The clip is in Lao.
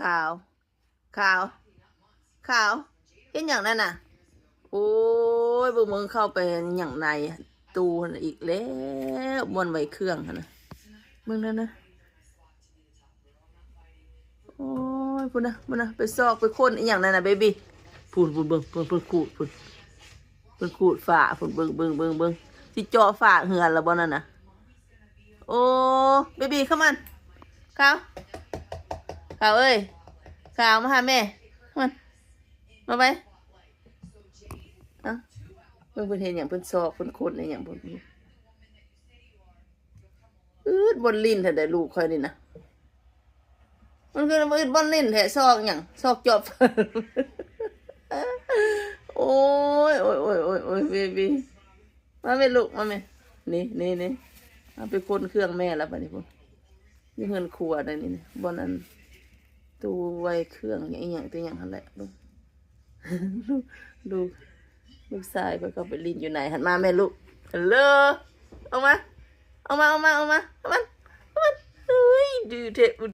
ຂາວ ຂາວ ຂາວ ເຮັດຫຍັງນັ້ນນະ? ໂອ້ຍ ເບິ່ງ ເບິ່ງ ເຂົ້າໄປຫຍັງໃນຕູ້ຫັ້ນອີກແລ້ວ ບ່ອນໄວ້ເຄື່ອງຫັ້ນນະ ເບິ່ງນັ້ນນະ. ໂອ້ຍ ພຸ້ນນະ ພຸ້ນນະ ໄປຊອກໄປຄົ້ນອີ່ຫຍັງນັ້ນນະ ເບບີ. ພຸ້ນ ພຸ້ນ ເບິ່ງ ເບິ່ງ ເພິ່ນຂູດ ພຸ້ນ ເພິ່ນຂູດຝາ ພຸ້ນ ເບິ່ງ ເບິ່ງ ເບິ່ງ ເບິ່ງ ຊິເຈາະຝາເຮືອນລະບໍ່ນັ້ນນະ? ໂອ້ ເບບີ ເຂົ້າມາ ຂາວ ຂາວເອີຍ ຂາວ ມາຫາແມ່ ເຂົ້າມາ ມາໄປ. ເອົ້າ ເບິ່ງເພິ່ນເຮັດຫຍັງ ເພິ່ນຊອກ ເພິ່ນຄົ້ນອີ່ຫຍັງ ເບິ່ງ ອືດບ່ອນຫຼິ້ນແທ້ໃດ໋ ລູກຂ້ອຍນີ້ນະ ມັນຄືອືດບ່ອນຫຼິ້ນແທ້ ຊອກຫຍັງ ຊອກຈອບ. ໂອ້ຍ ໂອ້ຍ ໂອ້ຍ ໂອ້ຍ ເບບີ ມາແມ່ລູກ ມາແມ່ ນີ້ ນີ້ ນີ້ ເອົາໄປຄົ້ນເຄື່ອງແມ່ລະບາດນີ້ພຸ້ນ ຢູ່ເຮືອນຄົວໃດ໋ນີ້ ບ່ອນອັນ ຕູ້ໄວ້ເຄື່ອງອີ່ຫຍັງແຕ່ຫຍັງຫັ້ນແຫຼະ ເບິ່ງ ລູກ ລູກ ລູກຊາຍຂ້ອຍເຂົ້າໄປຫຼິ້ນຢູ່ໃນຫັ້ນ ມາແມ່ລູກ ຮັນໂຫຼ ອອກມາ ອອກມາ ອອກມາ ອອກມາ ເອົາມັນ ເອົາມັນ ເອີຍ ດື້ແທ້